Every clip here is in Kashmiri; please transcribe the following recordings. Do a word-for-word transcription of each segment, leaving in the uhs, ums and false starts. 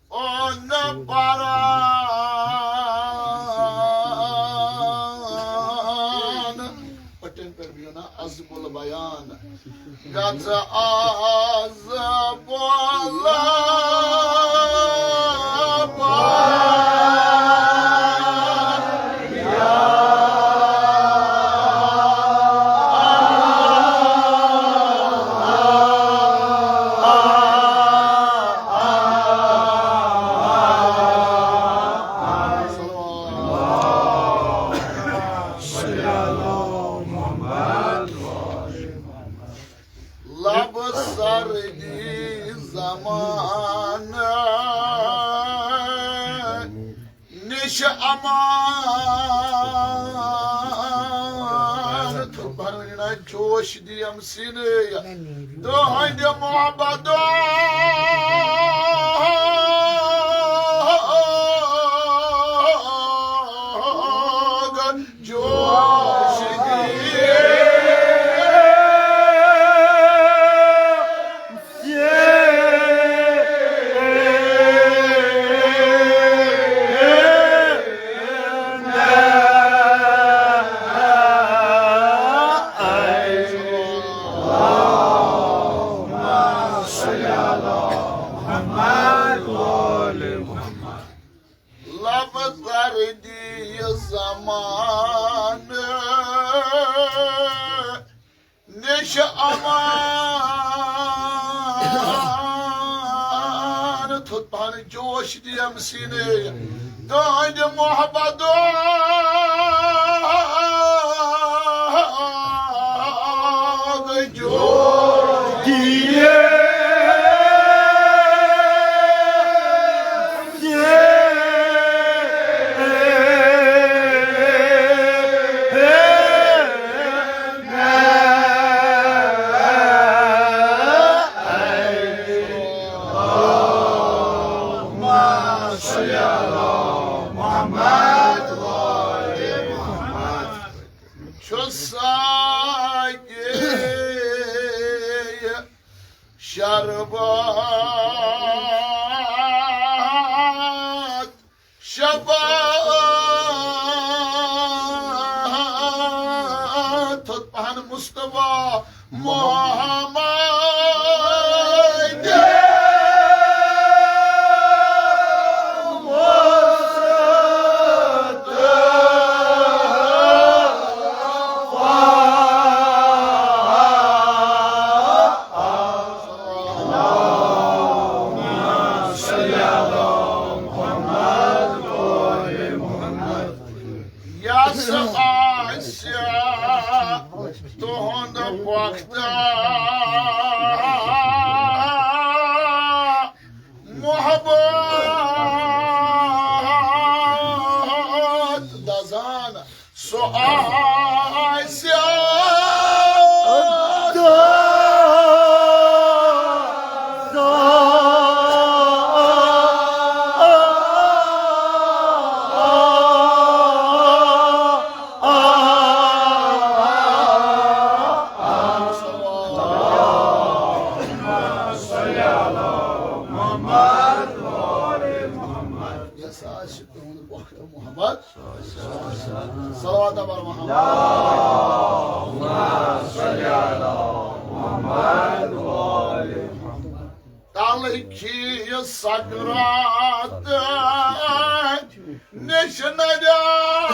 اون پران۔ پٹن پر بہیو نا عذب البیان۔ گژھ عذب البیان۔ لب سردی زمانہ نش امان۔ تھوٚد پہن ؤنِو نا، جوش دیم سینے تہنٛدِ محبت جوش دیم۔ لب سردی زمانہ نش امان۔ تھوٚد پہن جوش دیم سینے تہنٛدِ محبت جوش دیم۔ اللهم صل على محمد وآل محمد۔ چھُ ساقی شربت شفاعت۔ تھوٚد پہن مصطفیٰ محمد۔ یس آسہِ تُہُنٛد پۄختہٕ محبت دزان، سُہ آسہِ یس آسہِ تُہُنٛد پۄختہٕ محبت۔ صلوات بر محمد۔ تلہٕ کھیٚیہِ سکرات نِش نجات۔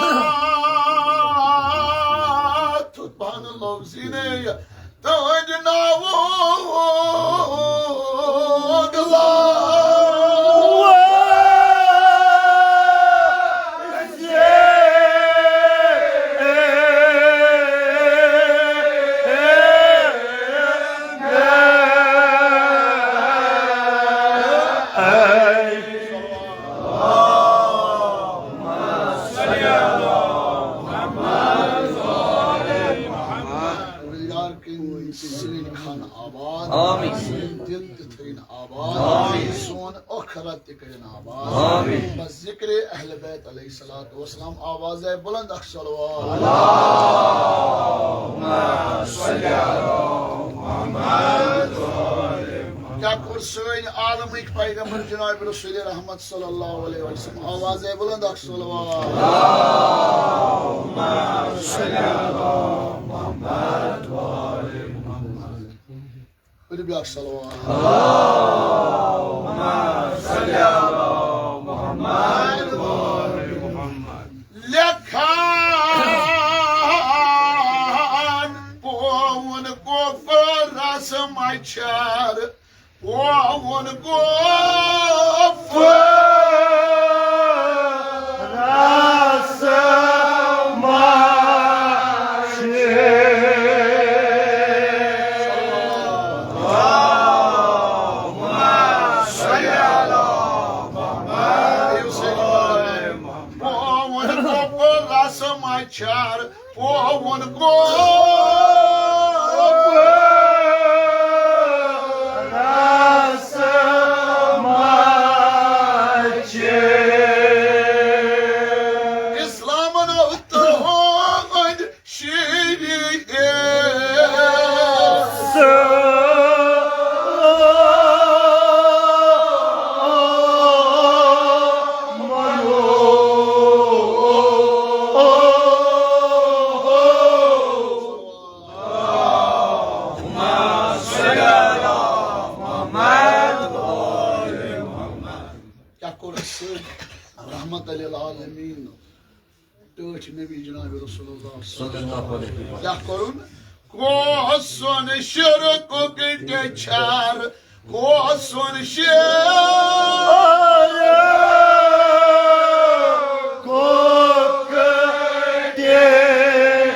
تھوٚد پہن لفظی نے تہنٛدِ ناوُک پروردگار کٔرِن سٲنۍ خانہٕ آباد۔ آمین۔ سٲنۍ دِل تہِ تھٲیِن آباد۔ آمین۔ سون ٲخرت تہِ کٔرِن آباد۔ آمین۔ بس ذکر اہل بیت علیہ الصلوۃ والسلام، آوازے بلند اکھ صلوات۔ اللہم صل علی محمد۔ کوٚر سٲنۍ عالمٕکۍ پیغمبر جناب رسول رحمت صلی اللہ علیہ وسلم۔ آوازے بلند اکھ صلوات۔ کٔرِو بیٛاکھ صلوات۔ لیکھان پووُن کۄکُر رس مچھر، پووُن کۄکُر رس مچھر۔ پووُن کۄکُر رس مچھر، پووُن کۄکُر رس مچھر۔ اسلامن تہنٛد شیری۔ کیٛاہ کوٚر اَسہِ رحمت للعالمین؟ ٹٲٹھۍ نبی جناب رسول اللہ صلی اللہ علیہ وسلم۔ کیٛاہ کوٚرُن؟ کوسُن شرکُک ٹیچھر، کوسُن شرکُک ٹیچھر۔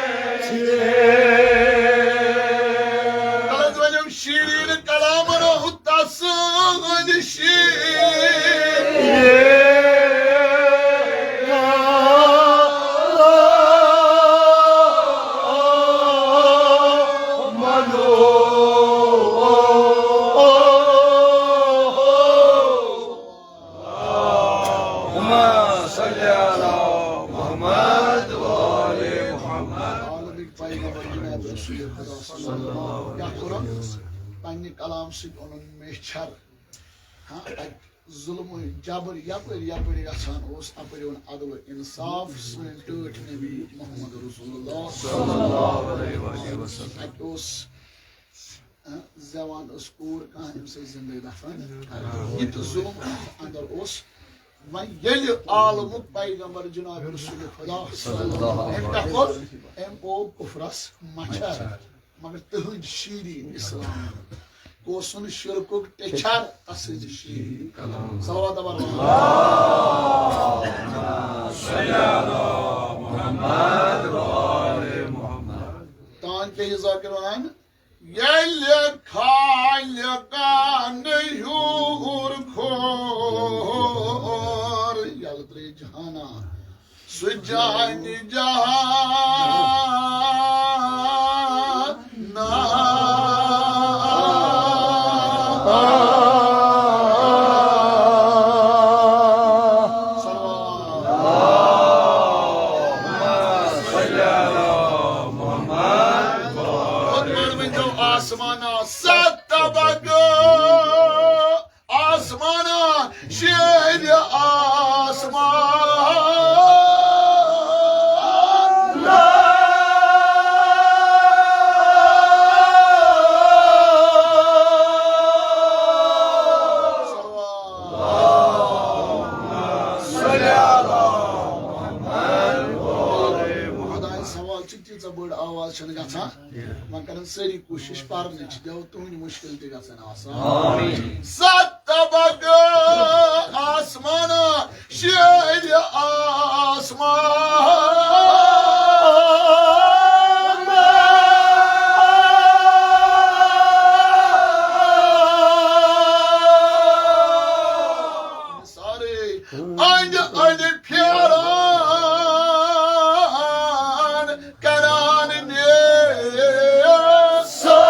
تَلہٕ حظ ؤنِو شیرین کلام روح تسٕنٛدِ شیٖرِتھ۔ عالمٕکۍ پیغمبر جناب رسول خدا صلی اللہ علیہ وسلم۔ کیٛاہ کوٚرُن؟ پننہِ کلام سۭتۍ اوٚنُن میچھر۔ ہاں، تَتہِ ظلم و جبر یپٲرۍ یپٲرۍ گژھان اوس، اپٲرۍ اوٚن عدل و انصاف سٲنۍ ٹٲٹھۍ نبی محمد رسول اللہ صلی اللہ علیہ وسلم۔ اَتہِ اوس، ہاں، زیوان ٲس کوٗر کانٛہہ، أمِس ٲسۍ زندے دفن کران۔ یہِ تہِ ظلم اَتھ اندر اوس۔ وۄنۍ ییٚلہِ عالمُک پیغمبر جناب رسول خدا صلی اللہ علیہ وسلم، أمۍ کیٛاہ کوٚر؟ أمۍ پوو کُفرس مچھر۔ مگر تہنٛدۍ شیٖرِتھ اسلام۔ کوسُن شرکُک ٹیچھر، تسٕنٛدِ شیٖرِتھ کلام۔ صلوات دبر۔ تان پیٚیہِ ذاکر وَنان، ییٚلہِ خالقن ہیوٗر کھور، یلہٕ ترٛٲے جہانا۔ سُہ جانہِ جہانا۔ آسمانا ستبگ۔ آسمانا، شیرِ آسمان۔ خۄدایہِ سوال چھِ تیٖژاہ بٔڑ آواز چھَنہٕ گژھان۔ وۄنۍ کرن سٲری کوٗشِش پرنٕچ، دیو تُہنٛدۍ مُشکِل تہِ گژھن آسان۔ آمین۔ ستبگ آسمان شیرِ آسمان۔ سارے أنٛدۍ أنٛدۍ پھیران کران نیسان۔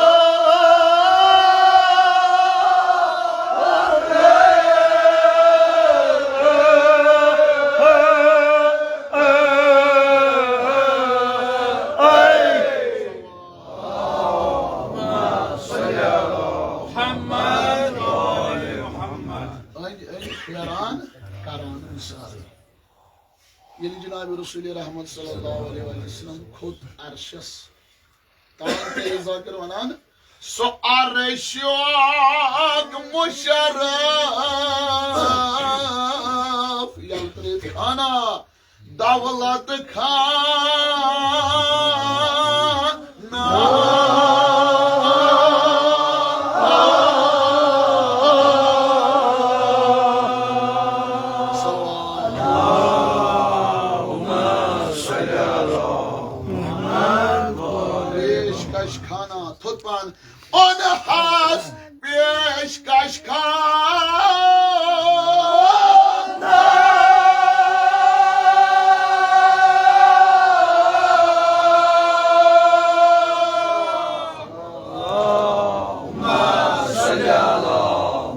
ییٚلہِ جناب رسول رحمت صلی اللہ علیہ وسلم کھوٚت عرشس تام، تیٚلہِ ذاکر ونان، سُہ عرشُک مشرف یلہٕ ترٛٲوِتھ خانہ دولت خانہ۔ پیشکش خانہ تھوٚد پہن، اون ہس پیشکش خانہ۔ اللہم صل علی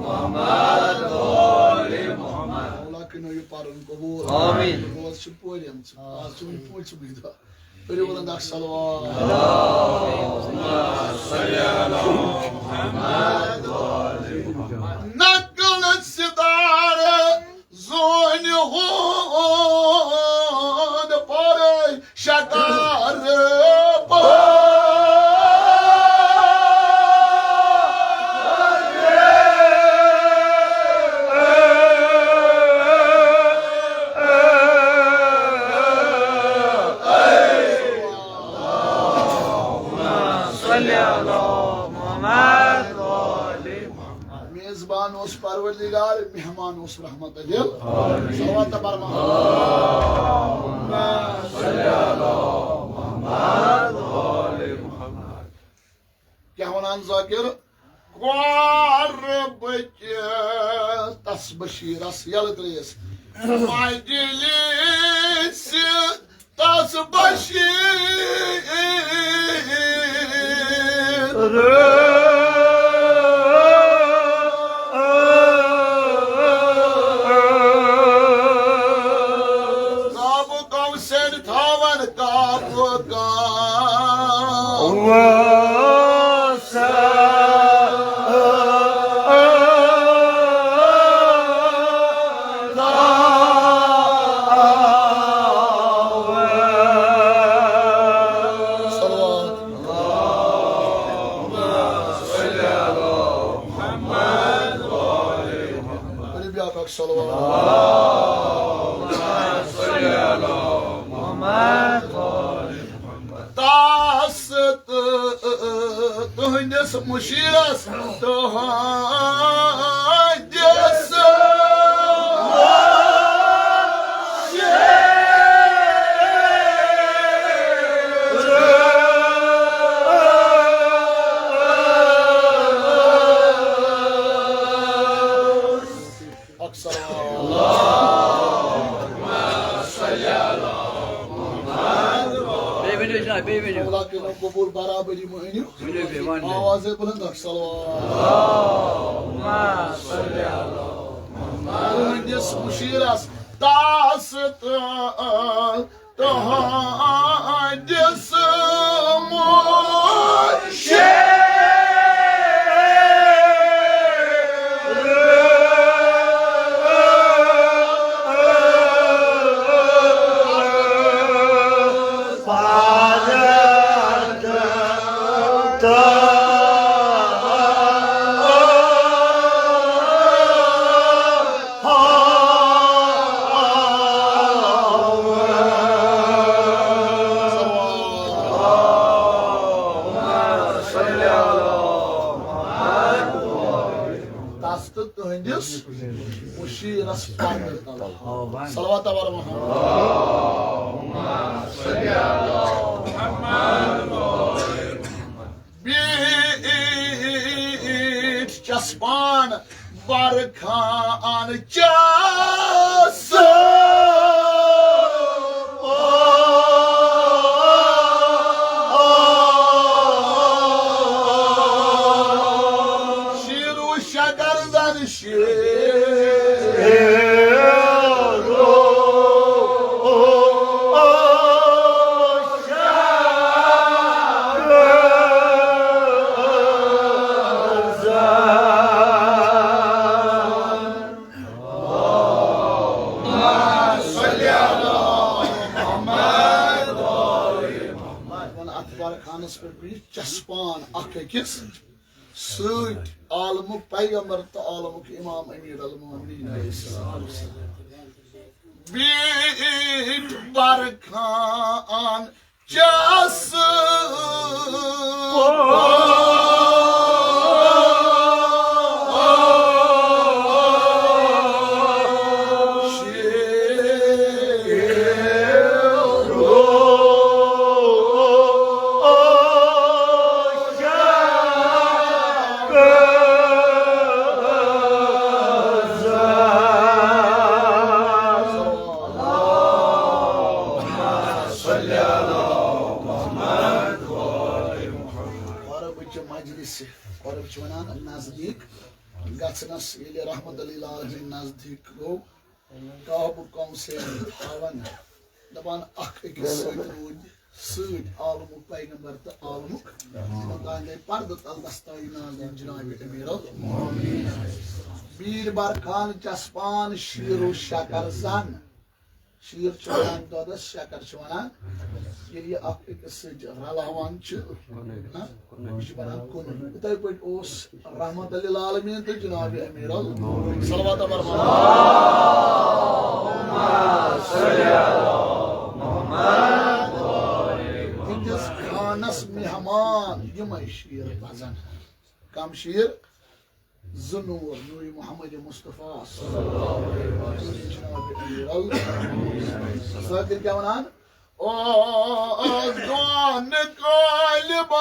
محمد و آل محمد۔ مولا کٔرِو یہِ پرُن قبول۔ آمین۔ روز چھِ پورِ آمژٕ۔ آز چھُ وۄنۍ پوٗنٛژِمٕے دۄہ۔ کٔرِو بلند اکھ صلوات۔ نقل ستارٕ زوٗنہِ ہُنٛد پورٕ شکار۔ صلی علی محمد و آل محمد۔ میزبان اوس پروردگار، مہمان اوس رحمت دِل۔ صلوات تہٕ برما۔ کیٛاہ وَنان ذاکر؟ قربٕچ تس بشیرس یلہٕ ترٛیس مجلس تس بشیر۔ قاب قوسین تھاون قاب قوس۔ صلوات۔ ؤلِو بیٛاکھ اکھ صلوات۔ تس تہٕ تُہنٛدِس مُشیرس تہنٛدِس اکھ صلوات۔ بیٚیہِ ؤنِو جناب، بیٚیہِ ؤنِو۔ مولا کٔرِو قبول، برابری مہٕ أنِو۔ ؤنِو بیٚیہِ، وَن بیٚیہِ۔ آوازے بلند اکھ صلوات۔ تُہنٛدِس مُشیرس تس تہٕ تہنٛدِس مُشیر۔ تس تہٕ تُہنٛدِس مُشیرس پننہِ طرفہٕ۔ صلوات و رحمت۔ بیٖٹھ چسپان برخان چس۔ شیرو شکر زن شیر۔ پٮ۪ٹھ بیٚیہِ چسپان اکھ أکِس سۭتۍ عالمُک پیغمبر تہٕ عالمُک امام امیر المومنین علیہ السلام۔ بیٖٹھ برکھان چس قربٕچہِ مجلسہِ، قرب چھِ وَنان نزدیٖک گژھنَس، ییٚلہِ رحمت للعالمین نزدیٖک گوٚو، کعبُک کونسین تھاوان، دَپان اَکھ أکِس سۭتۍ روٗدۍ سۭتۍ عالمُک پیغمبر تہٕ عالمُک۔ تِمن تام گٔے پردٕ تل دستاوی نازنین جناب امیر المومنین۔ بیٖٹھ برکھان چسپان شیٖر و شکر زن۔ شیٖر چھِ وَنان دۄدَس، شکر چھِ وَنان۔ ییٚلہِ یہِ اَکھ أکِس سۭتۍ رلاوان چھِ، نہ، یہِ چھُ بَنان کُنُے۔ یِتھَے پٲٹھۍ اوس رحمت للعالمین تہٕ جناب امیر ال-، صلوات و برکات۔ تِہنٛدِس خانس مہمان یِمے شیٖر پزن۔ کم شیٖر؟ زٕ نوٗر، نوٗرِ محمد مصطفیٰ صلی اللہ علیہ وسلم۔ جناب امیر ال-، ذاکر کیٛاہ وَنان؟ اوس دۄن غٲلبان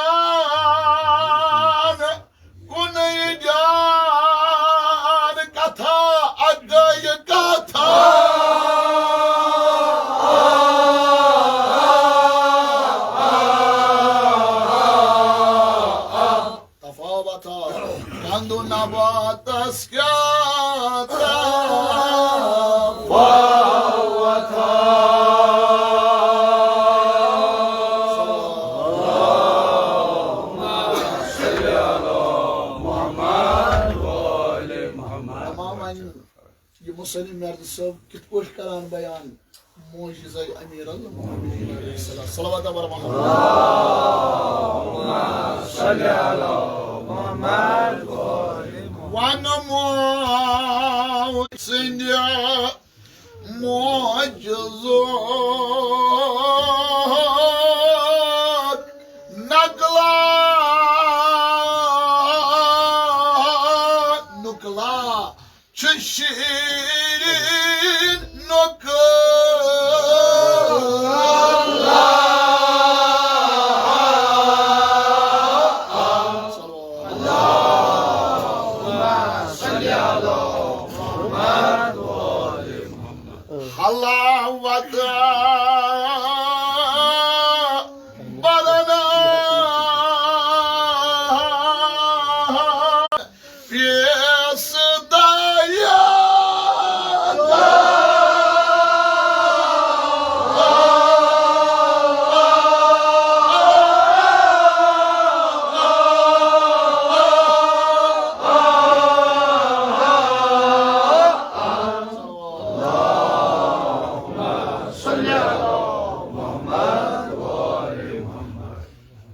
کُنُے جان کتھا، اکھ گٔیہِ کتھا۔ تفاوتہ، گنٛدٕ نباتس کیٛاہ تفاوتہ؟ تمام وۄنۍ یہِ مسلم مرد صٲب کِتھ پٲٹھۍ کران بیان؟ معجزہ امیر المومنین علیہ السلام۔ صلوات و برکات۔ اللہم صل علی محمد۔ ونمو سٕنٛدِ معجزُک نقلہ، نقلہ۔ چھُ شیٖرین نقلہ۔ حلاوت بدن پیس دایا۔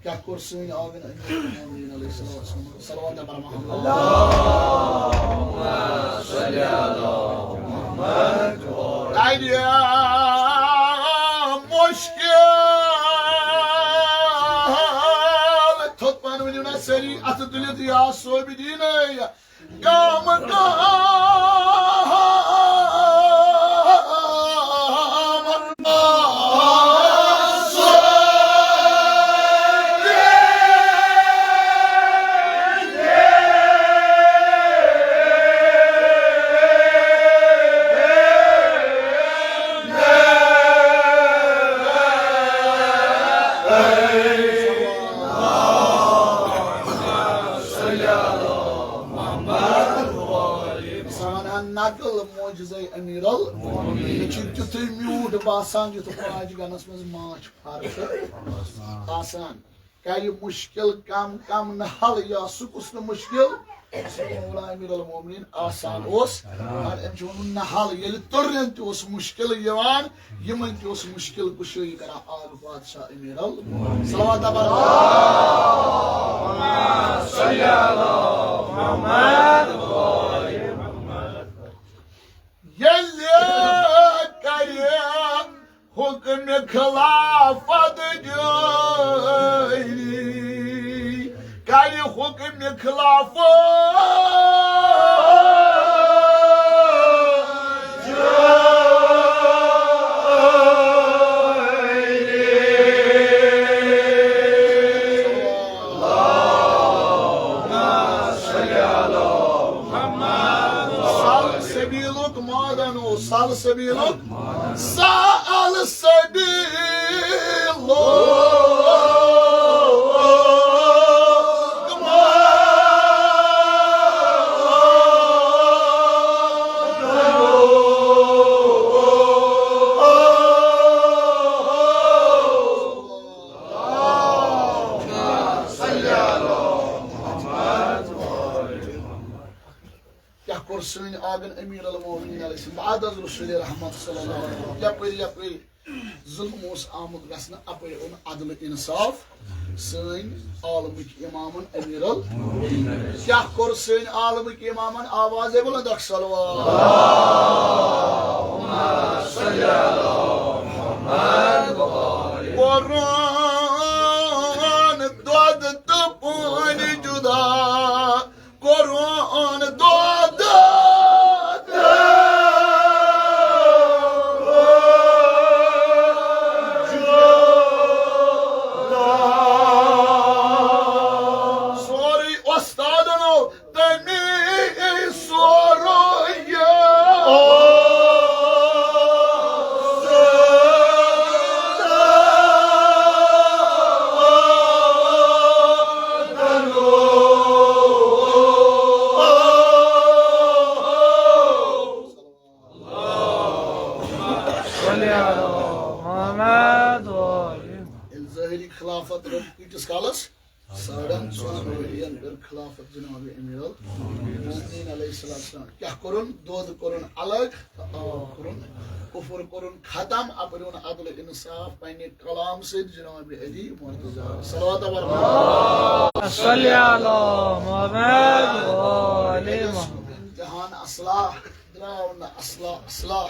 کیٛاہ کوٚر سٲنۍ آمین امین علیہ الصلوۃ والسلام؟ صلوات پرو محمد۔ اللہم صل علی محمد۔ اَڑِ مُشکِل تھوٚد پانہٕ ؤنِو نا سٲری اَتھٕ تُلِتھ یا صوبہِ دیٖنٕے۔ گامہٕ گامہٕ سان ہن نقل معجزے امیر ال۔ مےٚ چھُ تیُتھُے میوٗٹھ باسان یُتھ پاج گنس منٛز ماچھ پھر چھُ آسان۔ کرِ مشکل کم، کم نہ حل، یا سُہ کُس نہٕ مشکل، یُس نہٕ مولا امیر المومنین آسان اوس۔ مگر أمۍ چھُ ووٚنمُت نہ حل، ییٚلہِ تُرنٮ۪ن تہِ اوس مشکل یِوان، یِمن تہِ اوس مشکل کشٲیی کران آل بادشاہ امیر ال۔ صلوات پرو۔ ییٚلہِ کرِ حکم خلافت جٲری، کرِ حکم خلافت جٲری۔ سلسبیلُک مادن اوس، سلسبیلُک سلسبیل۔ کیٛاہ کوٚر سٲنۍ آگن امیر المومنین علیہ السلام بعد از رسول رحمت صلی اللہ علیہ وسلم؟ یپٲرۍ یپٲرۍ ظلم اوس آمُت گژھنہٕ، اپٲرۍ اوٚن عدل انصاف سٲنۍ عالمٕکۍ امامن امیر ال۔ کیٛاہ کوٚر سٲنۍ عالمٕکۍ امامن؟ آوازے بلند اکھ صلوات۔ کوٚرُن دۄد تہٕ پٲنۍ جدا، کوٚرُن دۄد۔ سورُے وۄستادن تٔمی سورُے۔ صلی علی محمد و آل۔ ییٚلہِ ظٲہری خلافت رٔٹ کۭتِس کالس؟ ساڑن ژۄن ؤرین کٔر خلافت جناب امیر المومنین علیہ الصلوۃ والسلام۔ کیٛاہ کوٚرُن؟ دۄد کوٚرُن الگ تہٕ آب کوٚرُن، کفر کوٚرُن ختم، اپٲرۍ اوٚن عدل انصاف پننہِ کلام سۭتۍ جناب علی مرتضیٰ۔ صلوات و برکات۔ صلی علی محمد و آل محمد۔ امتحان اصلاح، درٛاو نہٕ اصلاح، اصلاح،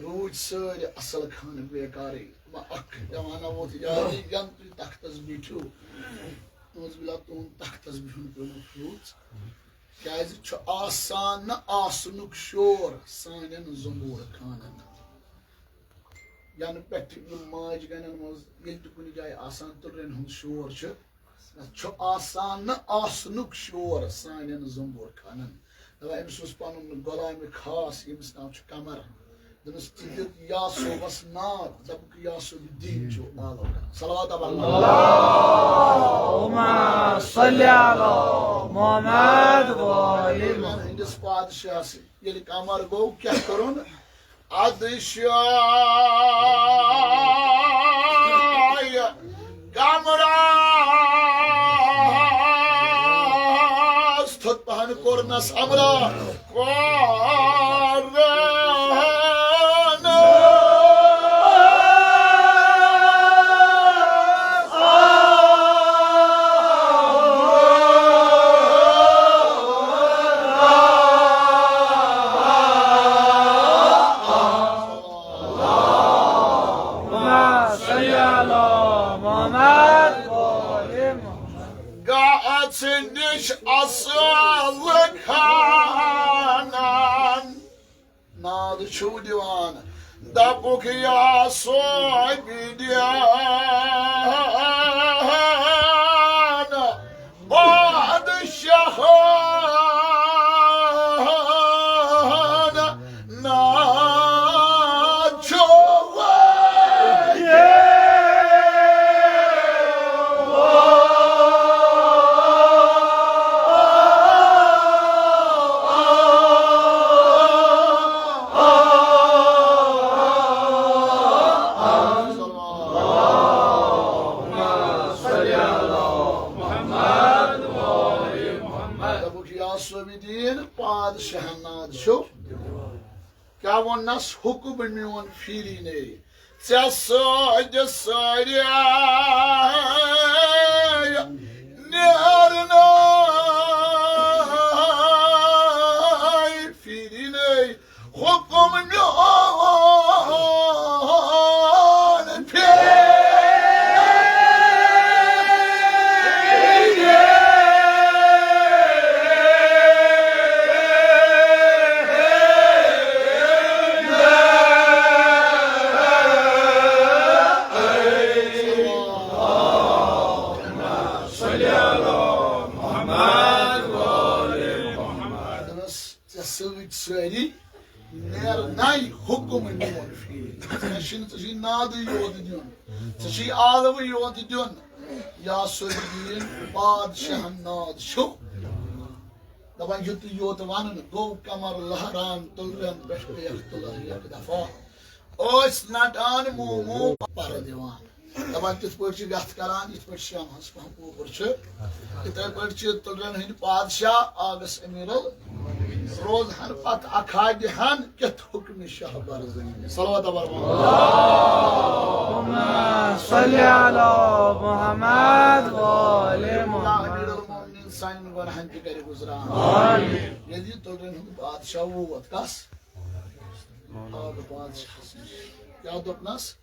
روٗدۍ سٲری اصل خانہٕ بیکارٕے۔ ما اکھ جوانہ ووت یاد، یم تُہۍ تختس بیٖٹھِو، اعوذ باللہ، تُہُنٛد تختس بِہُن پیوٚمُت روٗد۔ کیازِ چھُ آسان نہٕ آسنُک شور سانٮ۪ن زنبور خانن۔ ینہٕ پٮ۪ٹھٕ یِم ماجہِ گَنٮ۪ن منٛز ییٚلہِ تہِ کُنہِ جایہِ آسان تُلرٮ۪ن ہُنٛد شور چھُ، نہ چھُ آسان نہٕ آسنُک شور سانٮ۪ن زنبور خانن۔ دَپان أمِس اوس پَنُن غلامِ خاص، ییٚمِس ناو چھُ قمر۔ دوٚپمَس، ژٕ دِ یاسوبَس ناد، دَپُکھ، یاسوبِ دیٖن چھُ آلو کران۔ صلوات علی اللہُمَّ صَلِّ عَلَى مُحَمَّدٍ وَآلِ مُحَمَّدٍ۔ ہٕنٛدِس پادشاہس ییٚلہِ قمر گوٚو، کیٛاہ کوٚرُن؟ اَدٕ شاہ قمرَس تھوٚد پَہَن کوٚرنَس امرا۔ قرآن۔ اللہُمَّ صَلِّ عَلَى مُحَمَّدٍ۔ گژھ نِش اصل خانان۔ ناد چھُو دِوان، دَپُکھ، یاسوبِ دیٖن بادشاہن ناد چھُو۔ یا صوبِ دیٖن، پادشاہن ناد چھُ۔ کیٛاہ ووٚننس؟ حُکم میون پھیری نے، ژےٚ سۭتۍ سٲرے نیرنَے پھیری نے۔ حُکم میون پھیرِ۔ صلی علی محمد و آل محمد۔ ژےٚ سۭتۍ سٲری نیرنَے حُکم میون پھیرِ۔ ژےٚ چھُنہٕ، ژےٚ چھُے نادٕے یوت دیُن، ژےٚ چھُے عالمٕے یوت دیُن۔ یا صوبِ دیٖن، پادشاہن ناد چھُ۔ دَپان یُتُے یوت وَنُن گوٚو قمر لہران، تُلرٮ۪ن پٮ۪ٹھ پیٚیَکھ تُلر یک دفعہ۔ ٲسۍ نَٹان مومو پَرٕ دِوان۔ دَپان تِتھ پٲٹھۍ چھِ وٮ۪تھ کران، یِتھ پٲٹھۍ شمعس پانہٕ پوپُر چھُ، یِتھَے پٲٹھۍ چھِ تُلرٮ۪ن ہٕنٛدۍ پادشاہ آغس امیٖرل روزہن پتہٕ اکھادِ ہن کِتھ حُکمِ شہبر زٔمیٖن۔ صلوات و برکات۔ اللہم صل علی محمد و آل محمد۔ اللہ امیر المومنین سانٮ۪ن گۄناہن تہِ کرِ گُزران۔ آمین۔ ییٚلہِ یہِ تُلرٮ۪ن ہُنٛد بادشاہ ووت، کس؟ آغ بادشاہس نِش۔ کیٛاہ دوٚپنس؟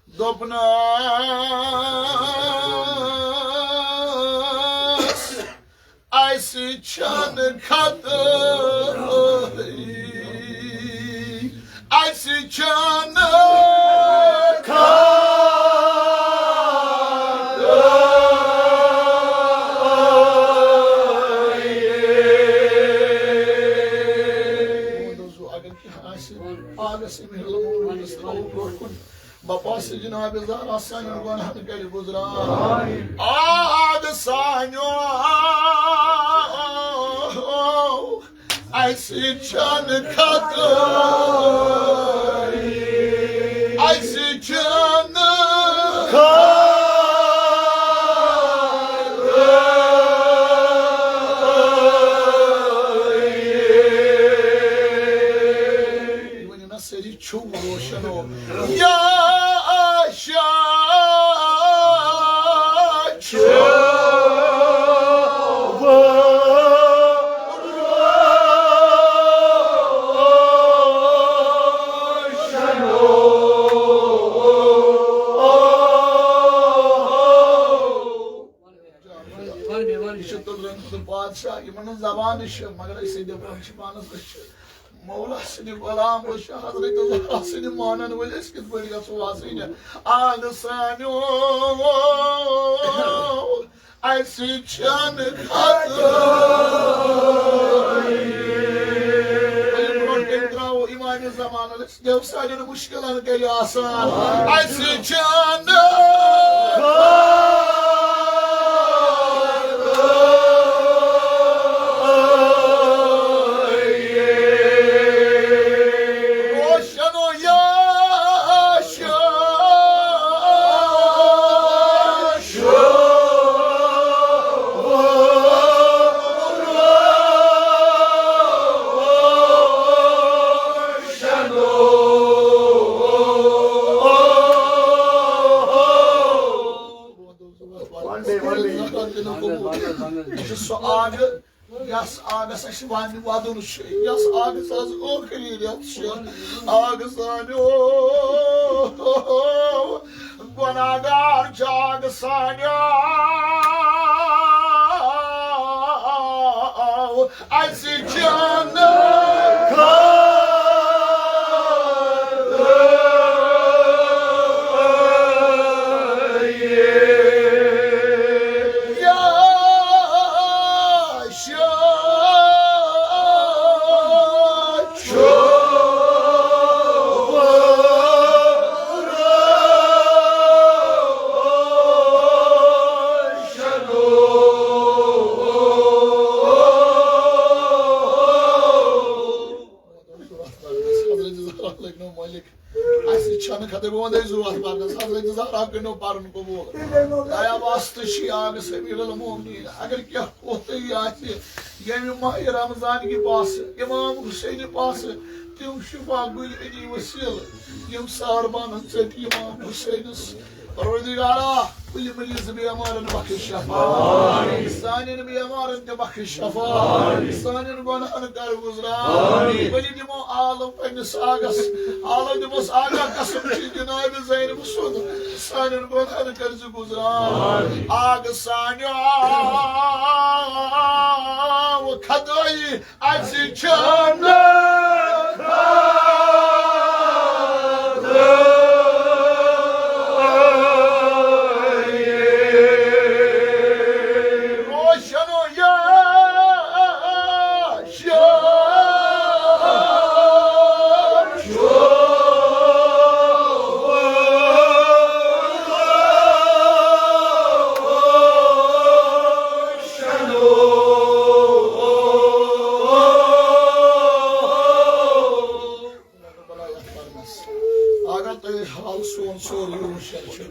دوٚپنَس، اَسہِ چھَنہٕ خطٲیی، اَسہِ چھَنہٕ خطٲیی۔ اگر کینٛہہ آسہِ، آغس امیر المومنینس ترٛاوو برٛونٛہہ کُن۔ بپا سٕنٛدِ جناب زہرا سانٮ۪ن گۄناہن کرِ گُزران۔ آغ سانیو، اَسہِ چھَنہٕ خطٲیی، اَسہِ چھَنہٕ خطٲیی۔ یہِ ؤنِو نا سٲری۔ چھُو روشنو یا شاہ چھُو روشنو۔ یہِ چھُ تُلرٮ۪ن ہُنٛد بادشاہ، یِمن نہٕ زبانٕے چھِ، مگر أسۍ دِوان چھِ پانس، أسۍ چھِ مولا سٕنٛدِ غلام، أسۍ چھِ حضرت زہرا سٕنٛدِ مانن وٲلۍ، أسۍ کِتھ پٲٹھۍ گژھو آسٕنۍ آغ سانیو؟ اَسہِ چھَنہٕ خطٲیی۔ برٛونٛٹھ کَنہِ درٛاوُ امام زمانن، أسۍ دیو سانٮ۪ن مُشکِلن کَرِ آسان۔ اَسہِ چھَنہٕ روشنو یا شاہ چھُو روشنو۔ یہِ چھُ سُہ آغ، یَس آغس اَسہِ وَنہِ وَدُن چھُ، یَس آغس آز ٲخری رٮ۪تھ چھِ۔ آغ سانیو، گۄناہگار چھِ آغ سانیو، اَسہِ چھَنہٕ خطٲیی۔ یا شاہ چھُو روشنو۔ حضرت زہرا لٔگۍ نہٕ مٲلِک۔ اَسہِ شانہٕ خٲطرٕ بہٕ وَنہٕ أسۍ زٕ وَتھ پَرنَس، حضرت زہرا کٔرِو پَرُن قبوٗل۔ دَیا واسطہٕ چھِ آگہٕ سمیٖر المومنیٖن، اگر کینٛہہ کوتاہی آسہِ ییٚمہِ ماہِ رمضان کہِ پاسہٕ، امام حسینہِ پاسہٕ، تِم شفا گُلۍ أنی وسیٖلہٕ، یِم ساربانَن ژٔٹۍ امام حسینَس۔ پروردگارا، کُلہِ مریض بیمارن بخش شفا۔ سانٮ۪ن بیمارن تہِ بخش شفا۔ سانٮ۪ن گۄناہن کر گُزران۔ ؤلِو دِمو آلو پننِس آگس۔ آلو دِموس آگا قسم چھِ جناب زینب سُنٛد۔ سانٮ۪ن گۄناہن کر زِ گُزران۔ آگ سانیو کھدٲیی اَسہِ چھَنہٕ روشن یا شاہ اگر تۄہہِ حال سون سورُے روشن چھُ،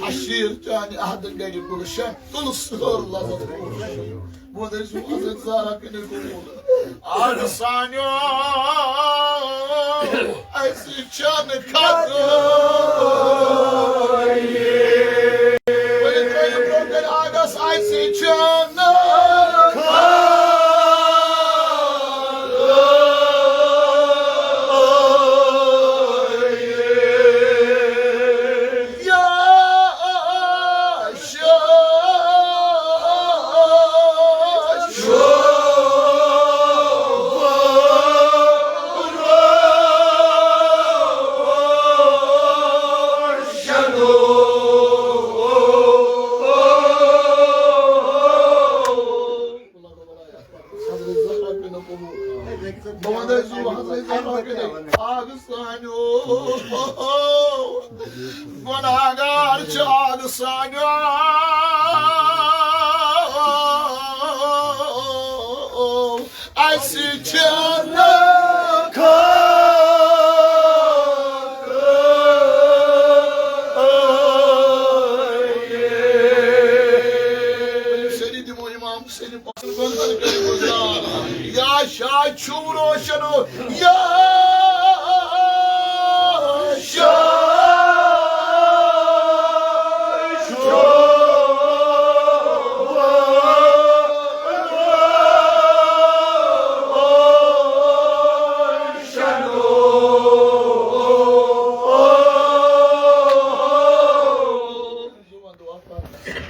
اشیٖر چانہِ عہدٕ گرِ گُلشن، تُل سٲر لذت روشن۔ بہٕ دٔسۍ حضرت زہرا کِنہِ قبوٗل۔ آز سانیو اَسہِ چھَنہٕ کھتہٕ۔ ؤلِو ترٛٲیِو برٛونٛہہ کَنہِ آگَس، اَسہِ چھَنہٕ کھتہٕ۔ یا حضرت زہرا بن قبول۔ بہٕ وَنَے زُو حضرت زہرا بن آگ سانیو۔ گۄناہگار چھِ آگ سانیو۔ اَسہِ چھَنہٕ کھاتہٕ۔ سٲری دِمو اِمام حُسینہِ پَنُن گۄناہ کٔرِو گُزار۔ یا شاہ چھُو روشنو، یا شاہ چھُو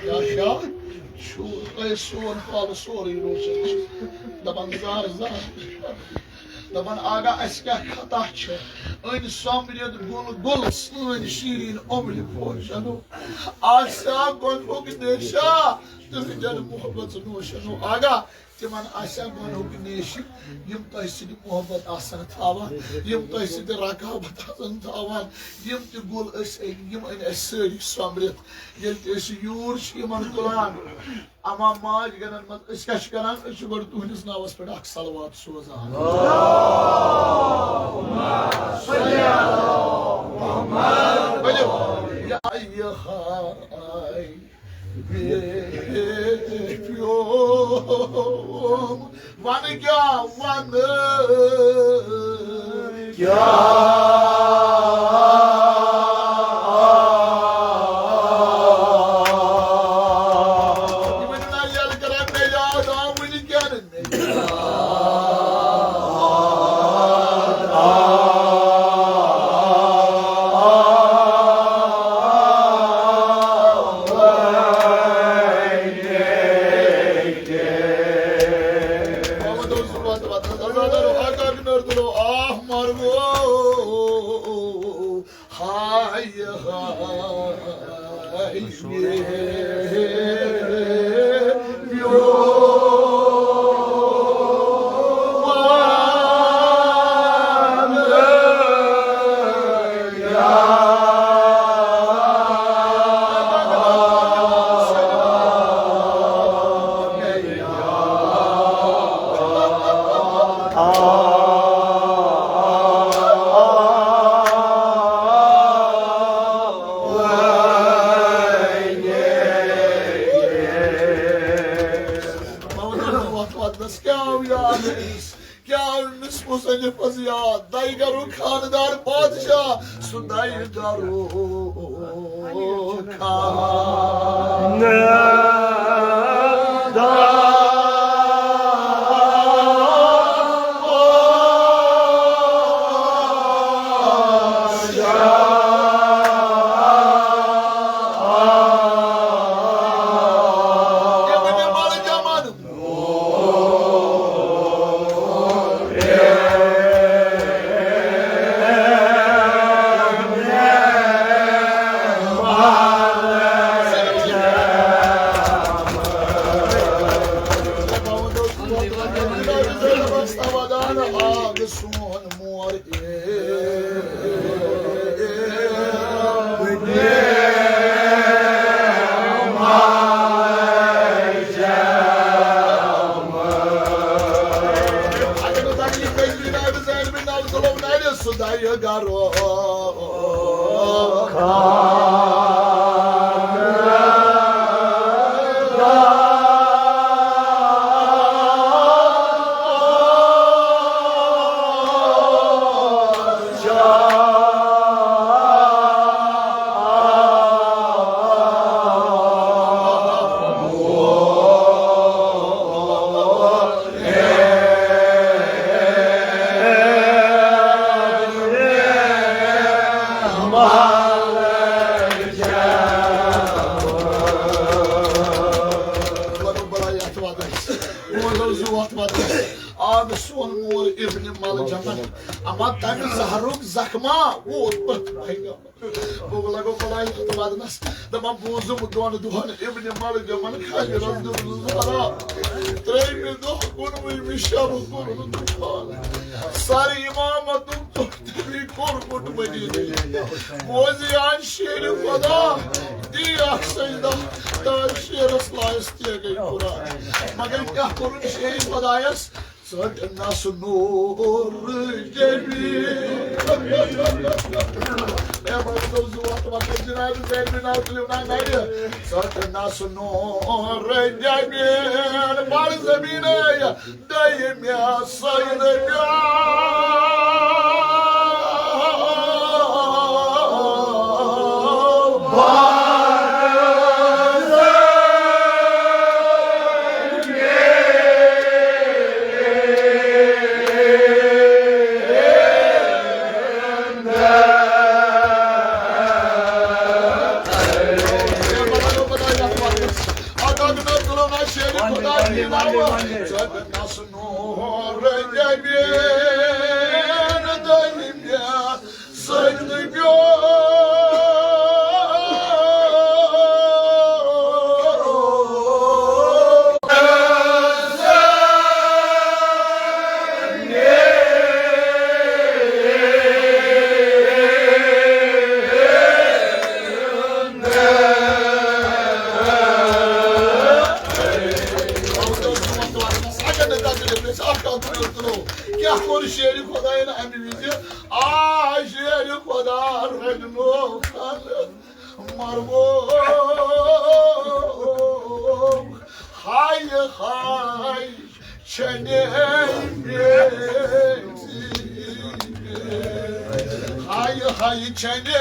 یا شاہ، شوٗر، تۄہہِ سون حال سورُے روشن چھُ۔ دَپان زار زار، دَپان آگا اَسہِ کیٛاہ خطا چھِ؟ أنۍ سۄمبرِتھ گُل گُل سٲنۍ شیٖریٖن اوٚمرِ پوشن۔ آسیا گۄنہُک نیشا تُہٕنٛدٮ۪ن محبت نوشن۔ آگا تِمن آسہِ ہا گۄنہُک نیشہِ، یِم تۄہہِ سۭتۍ محبت آسن تھاوان، یِم تۄہہِ سۭتۍ رقابت آسن تھاوان، یِم تہِ گُل أسۍ أنۍ، یِم أنۍ اَسہِ سٲری سۄمبرِتھ۔ ییٚلہِ تہِ أسۍ یوٗر چھِ یِمن تُلان، اما ماج گنن منٛز أسۍ کیٛاہ چھِ کران؟ أسۍ چھِ گۄڈٕ تُہنٛدِس ناوس پٮ۪ٹھ اکھ صلوات سوزان۔ ؤلِو۔ یا ایہا پیوم، وَنہٕ کیٛاہ وَنہٕ؟ کیٛاہ؟ یہِ ؤنِو نا، ییٚلہِ کران مےٚ یاد آو وٕنہِ کیٛاہ نہٕ مےٚ یاد۔ کیٛاہ أمِس مُصنِفس یاد؟ دَے گرُک خاندار بادشاہ، سُہ دَے گرُک خاندار۔ سون مور۔ اگر نہٕ تکلیف گژھِ، جناب زینبِ ناو تُلو نرِ سُہ دَیہِ گرو۔ لگو بڑا یتھ وقتس، بوزو زِ وقت وقتس آو سون مول ابن ملجمن، اما تمہِ زہرُک زخما ووت پتھ پیغمبر۔ بہٕ لگو بڑا یتھ وقتس، دپان بوزُم دۄن دۄہن ابن ملجمن خجرس دیُت زہرا، ترٛیٚیمہِ دۄہ کُنوُہمہِ شب کوٚرُن طوفان۔ سر امامتُک تُہۍ تٔمی کوٚرمُت مدیٖنہٕ۔ بوزِ یا شیر خدا، دی اکھ سجدہ، تاج شیرس لایس تہِ گٔے قرآن۔ مگر کیٛاہ کوٚرُن شیر خدایس؟ ژٔٹ نس نوٗر جبی۔ اے مگر دوٚپ زٕ وقت وقت جناب زینبِ ناو تُلِو نا نرِ۔ ژٔٹ نس نوٗر جبی، بڑ زمینہ۔ دٔیمہِ سجدٕ پیوٚو۔ نور جبین دٔیمہِ سجدٕ پیوٚو۔ کیٛاہ کوٚر شیرِ خۄدایَن اَمہِ وِزِ؟ آ، شیرِ خۄدا رٔنِنو کھَنہٕ مَرگو۔ ہاے ہاے چھَنہِ بیٚنہِ۔ ہاے ہاے چھَنہِ۔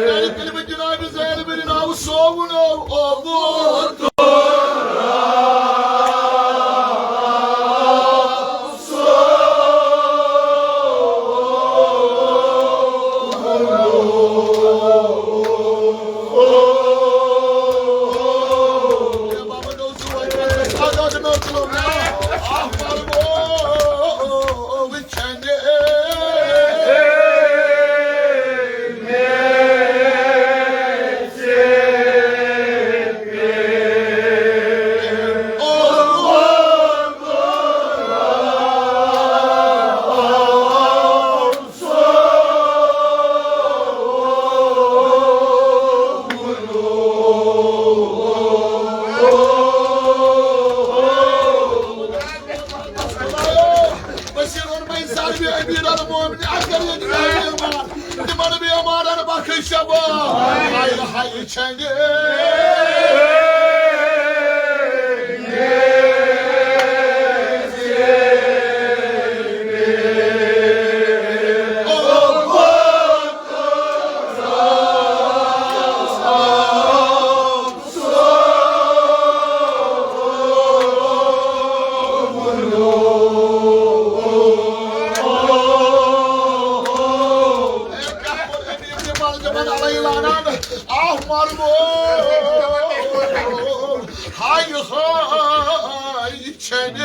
میانہِ کلمہٕ جناب زینب ناو سووُن اوبُر۔ شباب، ہاے ہاے چھنہِ۔ آہ مرمو، ہاے ہاے چھنہِ۔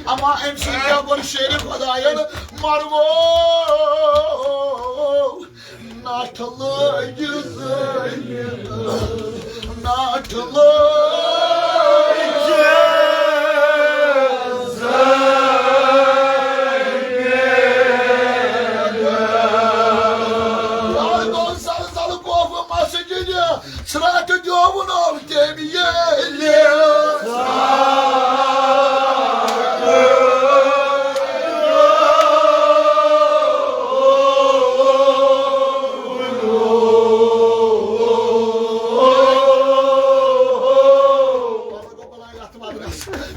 اما أمۍ سٕنٛدِ قبر شیرِ خۄدایَن مرمو۔ نٹھ لٲگِتھ زٲمِتھ، نٹھ لٲگِتھ زٲمِتھ۔ یاد گوٚو زلزلہٕ کوفہٕ مسجدِ۔ ژھرٛٹھ دیوُن آو تٔمۍ ییٚلہِ۔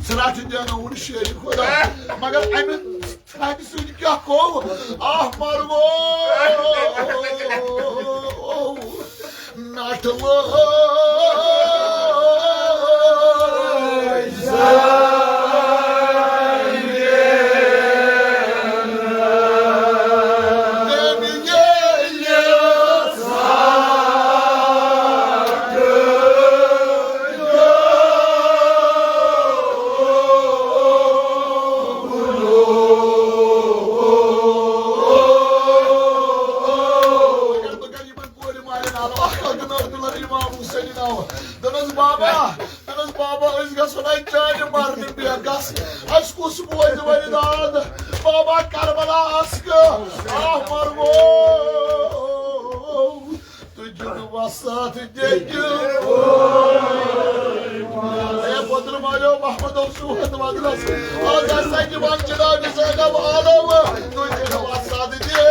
ژھرٛٹھ دیونوُن شیرِ خۄدا، مگر اَمہِ تھدِ سۭتۍ کیٛاہ گوٚو؟ آہ مرمو۔ نٹھ لٲج زنگہِ۔ تٔمۍ ییٚلہِ ژھٹھ کورِ مالہِ نالہٕ اکھ اکھ نٲر دُلر امام حسینہِ ناوٕ۔ دوٚپنس، بابا، دوٚپنس، بابا، أسۍ گژھو نہ چانہِ مرنہٕ بیگس۔ اَسہِ کُس بوزِ وۄنۍ داد؟ بابا کربلا اسکہٕ، آہ مرمو۔ تُہۍ چھِو نہٕ وسعت دِنہٕ۔ اے پوتُر مالیو محمد اوس سُہ وَتھ وَدلَس۔ آز ہسا چھِ وَن جناب زینب عالم۔ تُہۍ چھِو نہٕ وسعت دِنہٕ۔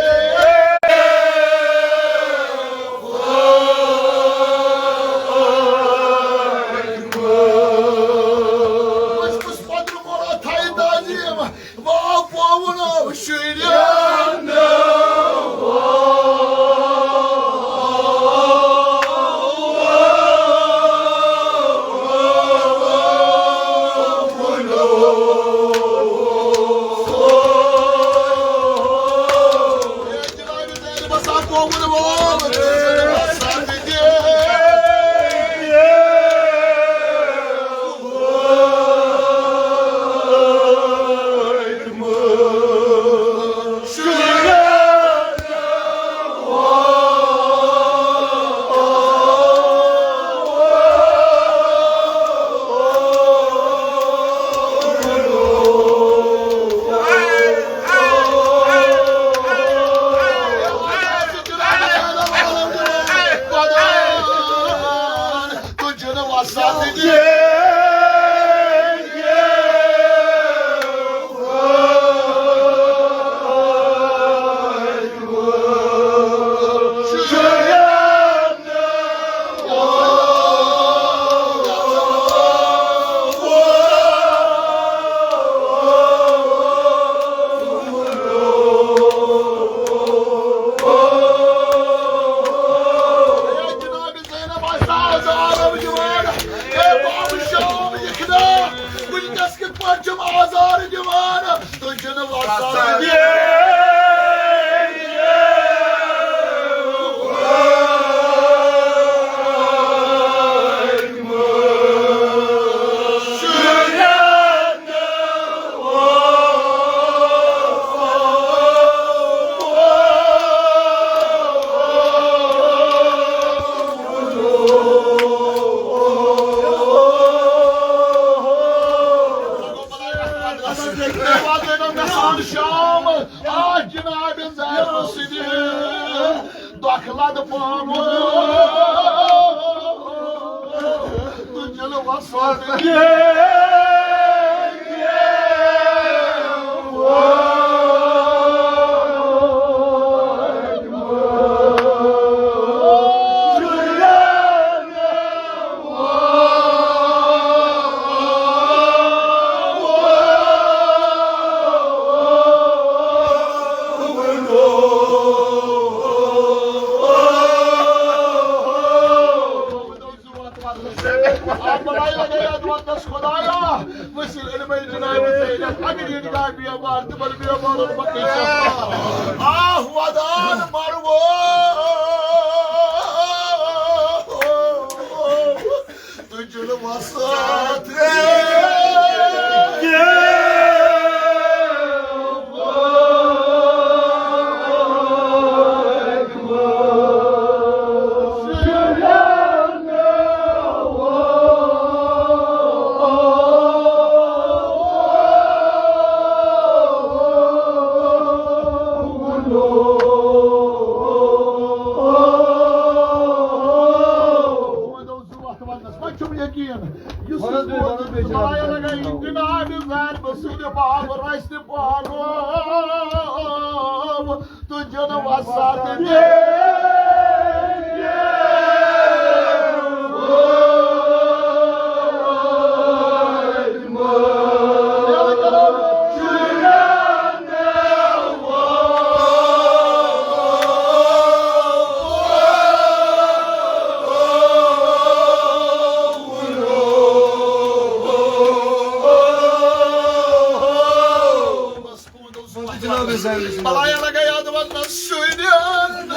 أسۍ کُس پوتُر مولا تھایہِ تعظیٖم؟ واو پووُن شُرٮ۪ن۔ زینب آسہِ آز عالم دِوان۔ اے بابہٕ شام یِکھ نا، وٕنکیٚس کِتھ پٲٹھۍ چھِم آزار دِوان؟ تُہۍ چھِو نہٕ وسان۔ سۭتۍ دۄکھ لد پانہٕ تہٕ دِلہٕ وسان۔ بلائی لگے یاد وقتس خدایا، وسیل علم جناب زینت، اگر یہ نگاہ بیمار، تمن بیمارن بخش شفا۔ آہ ودان مرو۔ تجل وسط۔ وۄنۍ چھُم یقیٖن، یُس یہِ بوزُن چھُ، خۄدایا لگٲیِن جناب زار بصیٖر پاک رَسہِ پاک۔ تہٕ جنہٕ وسعت دے۔ بلایا لگے یاد وننس شُرٮ۪ن۔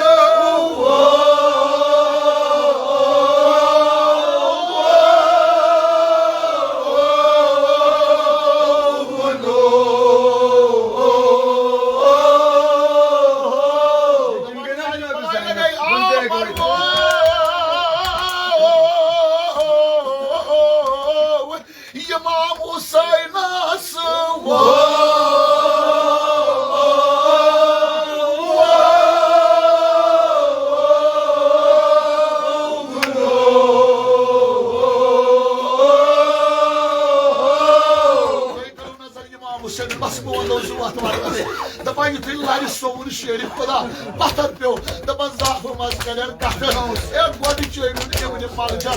امام حسینس وو۔ امام حسین بس بہٕ وَنو زٕ وَتھ وَنس۔ دَپان یُتھُے لَرِ سون شیرِ خۄدا پَتھر پیوٚو، دَپان زافہٕ منٛز کَرن کَتھٕ۔ اے گۄڈٕ چیٚیہِ وُن ابن ملجم۔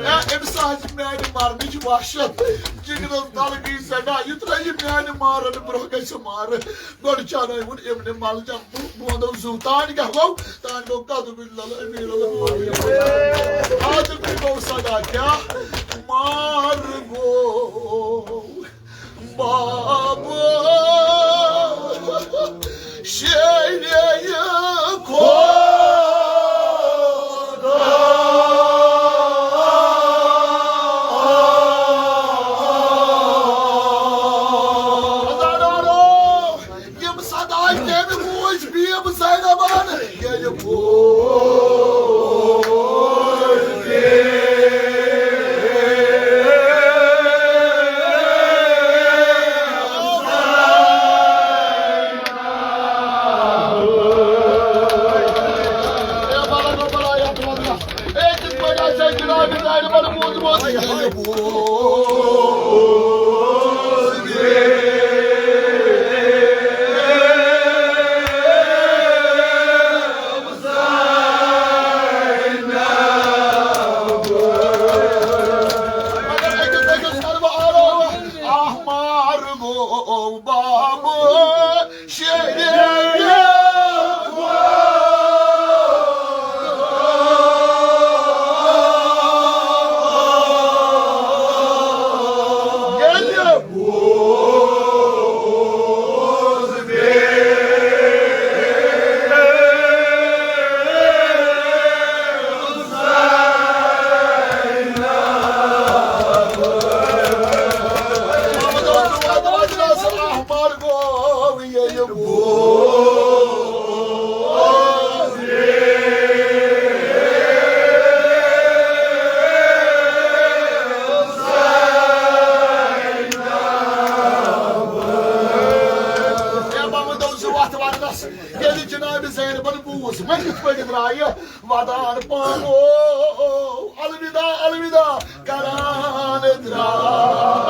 اے أمِس آسہِ میانہِ مرنٕچ وحشت۔ جِگرَس تَل گٔے سٮ۪ٹھاہ، یہِ ترٛٲیِو میانہِ مارن برونٛہہ گژھِ مارٕ۔ گۄڈٕ چانٲوُن ابن ملجم۔ بہٕ، بہٕ وَنو زٕ، تانۍ کیٛاہ گوٚو؟ تانۍ گوٚو قدم اللہ امیر المومنین۔ آز تہِ گوٚو صدا کیٛاہ؟ مار گوٚو۔ بابا شیرے خدا۔ یِم صداے تٔمۍ بوٗزۍ بیٖم زینبن۔ ییٚلہِ بوٗز احمر گو بابو شیرے۔ آیہِ ودان پانو، الوداع، الوداع کران درٛاے۔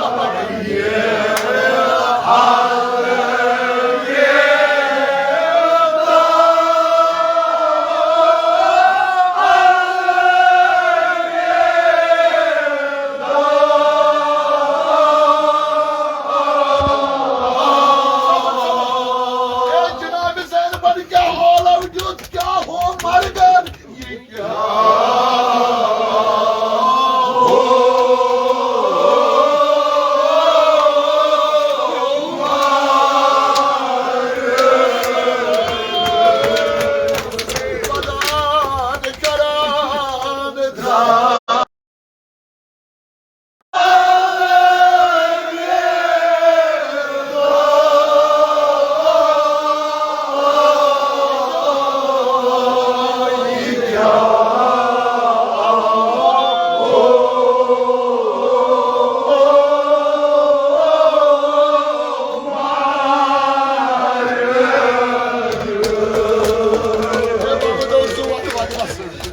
اے جناب زینبن کیٛاہ حالو دیُت، کیٛاہ ہو مرگن، یہِ کیٛاہ ہو۔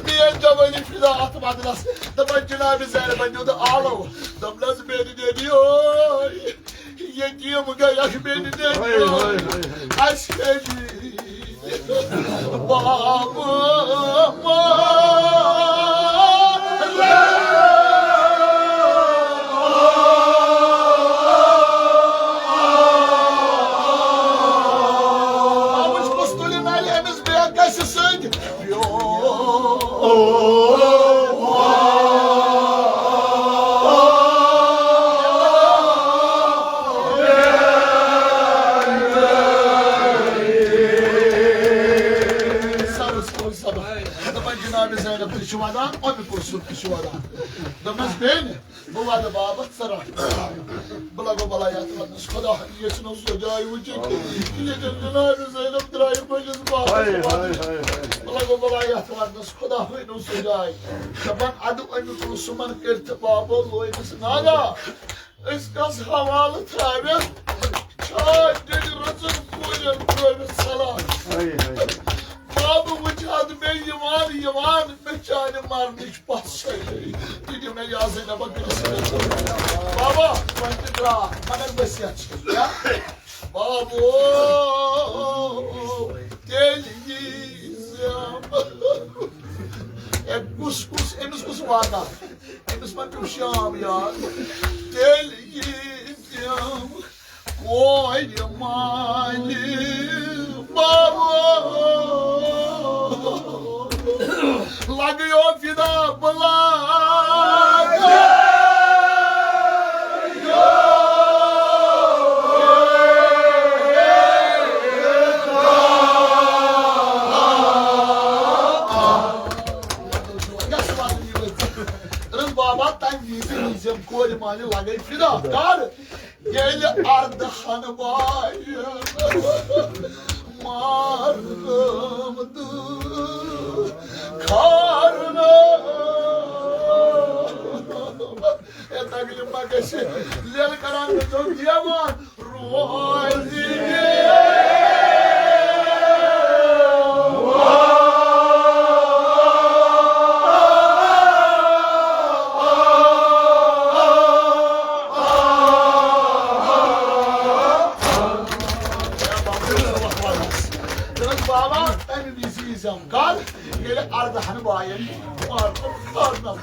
میٲنۍ جوٲنی فدا اتھ بدلس۔ دپان جناب زینبن دیُت آلو۔ دوٚپنس، بیٚنہِ نیٚنیو، یتیٖم گٔیکھ بیٚنہِ نیٚنیو۔ اسہِ کٔمی۔ بابہٕ۔ بابٕچ کُس تُلہِ نرِ أمِس بے کسہِ سۭتۍ؟ دپان جناب زینب تہِ چھِ ودان، اُمہِ کلثوم تہِ چھِ ودان۔ دوٚپنس، بیٚنہِ، بہٕ ودٕ بابا، ژٕ رٹھ۔ بہٕ لگو بلاے اتھ ودنس، خدا یژھِ نہٕ سۄ جاے وٕچھِنۍ، ییٚتٮ۪ن جناب زینب درٛایہِ پننِس بابس ہاے، ہاے، ودنہِ۔ ہاے، ہاے۔ بہٕ لگو بلاے اتھ ودنس، خدا ہٲینو سۄ جاے۔ دپان، ادٕ اُمہِ کلثومن کٔرۍ تہٕ بابو لویمس ناگا۔ أسۍ کس حوالہٕ تھاوٮ۪س؟ چھا تیٚلہِ رٕژن کورٮ۪ن تھٲوِتھ صلاح؟ ہاے، ہاے۔ بابہٕ وٕچھ حظ مےٚ یِوان یِوان، مےٚ چانہِ مرنٕچ پژھ چھےٚ۔ تہِ دِ مےٚ یا زینبہ کٔرِتھ۔ بابا، وۄنۍ تہِ درٛاو، مگر وصیت چھِ۔ کیٛاہ؟ بابو، تیٚلہِ ییٖزٮ۪م۔ اے، کُس، کُس، أمِس کُس وعدہ؟ أمِس ما پیوٚو شام یاد؟ تیٚلہِ ییٖزٮ۪م۔ کورِ مالہِ بابا۔ لگیو فدا بلا۔ رٕژ بابا، تَمہِ وِزِ ییٖزٮ۪م کورِ مالہِ لگے فدا۔ کر؟ ییٚلہِ اردہن باین مارنٲم تہٕ کھارنٲم۔ اے تکلیف ما گژھِ؟ لیلہٕ کران گژھو دیوان روزِ۔ دوٚپُن، بابا، تَمہِ وِزِ ییٖزٮ۪م۔ کر؟ ییٚلہِ اردہن باین مارنس کھارنس۔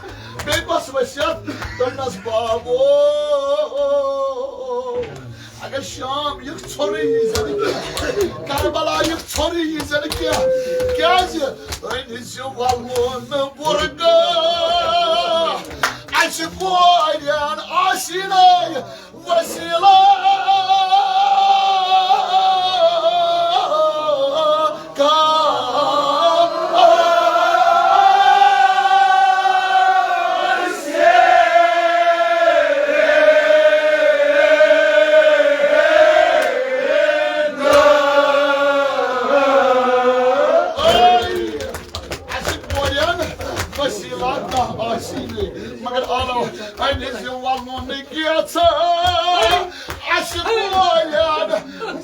بیٚیہِ کۄس وصیت؟ دوٚپنس، بابو، اگر شام یِکھ ژھوٚرُے ییٖزٮ۪نہٕ کینٛہہ، کربلا یِکھ ژھوٚرُے ییٖزٮ۪نہٕ کینٛہہ۔ کیٛازِ؟ أنۍ زِ وَلُن بُرگاہ اَسہِ کورٮ۪ن آسِنَے وسیلہ کانٛہہ۔ اَسہِ کورٮ۪ن وسیلہ کانٛہہ آسی نہٕ، مگر آلو اَمہِ زِ وَلُن کینٛژھا اَسہِ کورٮ۪ن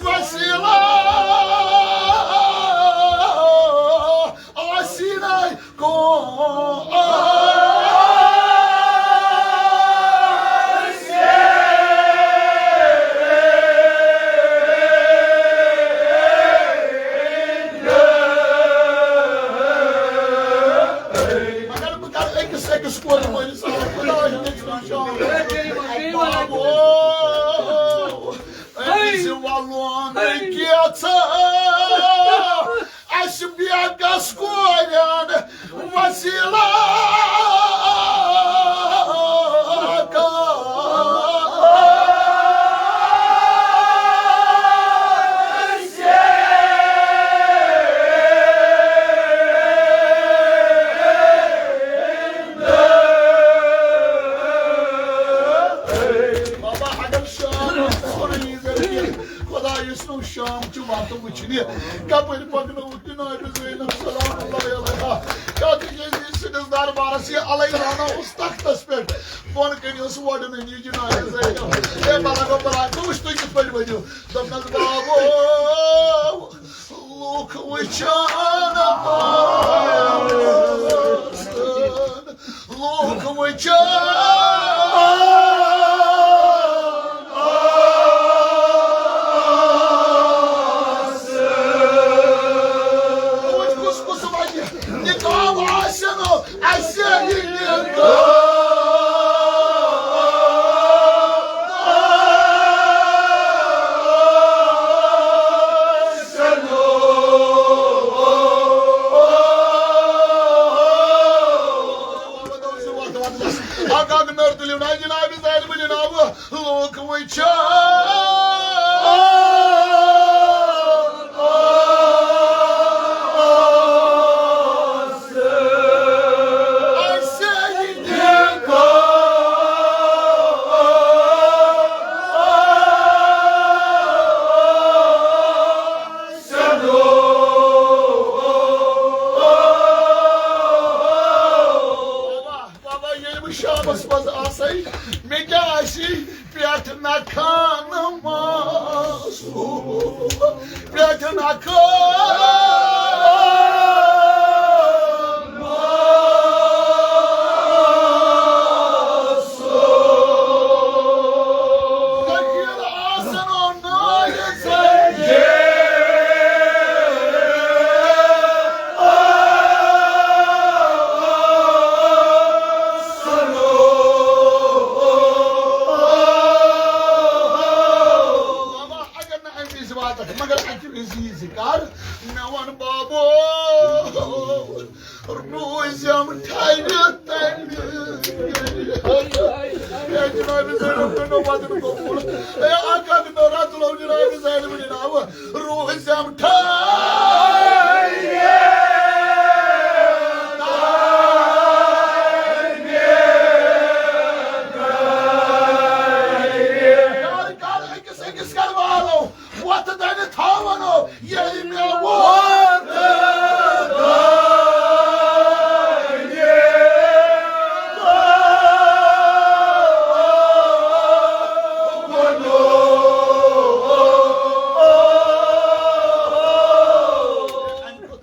وسیلہ۔ آسی أمِس وَلُن کیٛاہ ژٕ؟ اَسہِ بیگس کورٮ۪ن وسیلہ بابا، اگر شام آسہِ، خۄدایَس نوٚو شام چھُ وَتہٕ وٕچھنہِ، کَپٲرۍ پَکنووُکھ؟ جناب زینب سلام اللہ علیہا، کتھ عزیز سٕنٛدِس دربارس یہِ علیہ رحمہ اوس تختس پٮ۪ٹھ، بۄن کنہِ اوس وۄڈنہٕ یہِ جناب زینب۔ ہے بلا گو بلا، ژٕ وٕچھ تُہۍ کِتھ پٲٹھۍ ؤنِو۔ دوٚپنس، بابو، لوٗکھ وٕچھان لوٗکھ وٕچھان۔ وٕچھ کُس کُس وَنہِ، نِکاح آسہِ نہٕ اَسہِ یہِ نِکاح۔ اکھ اکھ نٔر تُلِو نا جناب زینبِ جناب، لوٗکھ وٕچھان۔ اَسہِ یہِ نِکاح۔ بابا، بابا، ییٚلہِ بہٕ شامس منٛز آسے، مےٚ کیٛاہ آسی پٮ۪ٹھ نہ خانہٕ ماسوٗم، پٮ۪ٹھ نہ خانہٕ ماسوٗم۔ نکیٖر آسنو نارِ زنجیر۔ بابا، اگر نہٕ اَمہِ وِزِ واتکھ، مگر اَکہِ وِزِ یی ذِکر، مےٚ وَن بابو، روٗزِم ٹھرِ تَمہِ گرِ۔ اے جناب زینب، کٔرِو وَدُن قبوٗل۔ اے آقا، کٔرِو رَتہٕ لو جناب زینب جناب۔ روٗزِم ٹھرِ۔ کر، کر، أکِس، أکِس کر والو۔ وۄتھ دَنہِ تھاوَنو، ییٚلہِ مےٚ ووت۔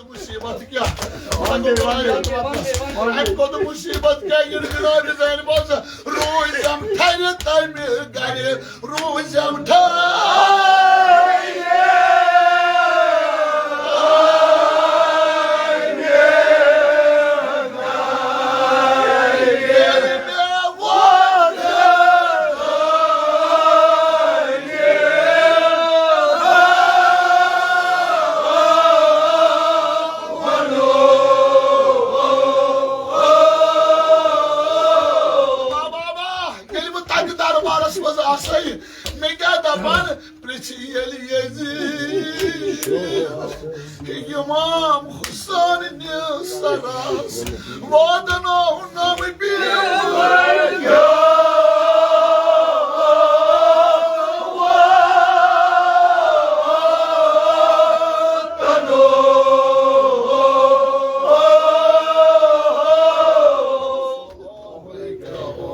مُصیبت کیٛاہ؟ اَمہِ کھۄتہٕ مُصیبت کیٛاہ ییٚلہِ جناب زینبَس روٗزِم ٹھرِ تَمہِ گرِ، روٗزِم ٹھرِ۔ بابا، ییٚلہِ بہٕ تَتہِ دربارس منٛز آسے، مےٚ کیٛاہ دَپان، پرٛژھِ ییٚلہِ یزیٖد اِمام حسین نِس سرس واتناونم بیٖڑ۔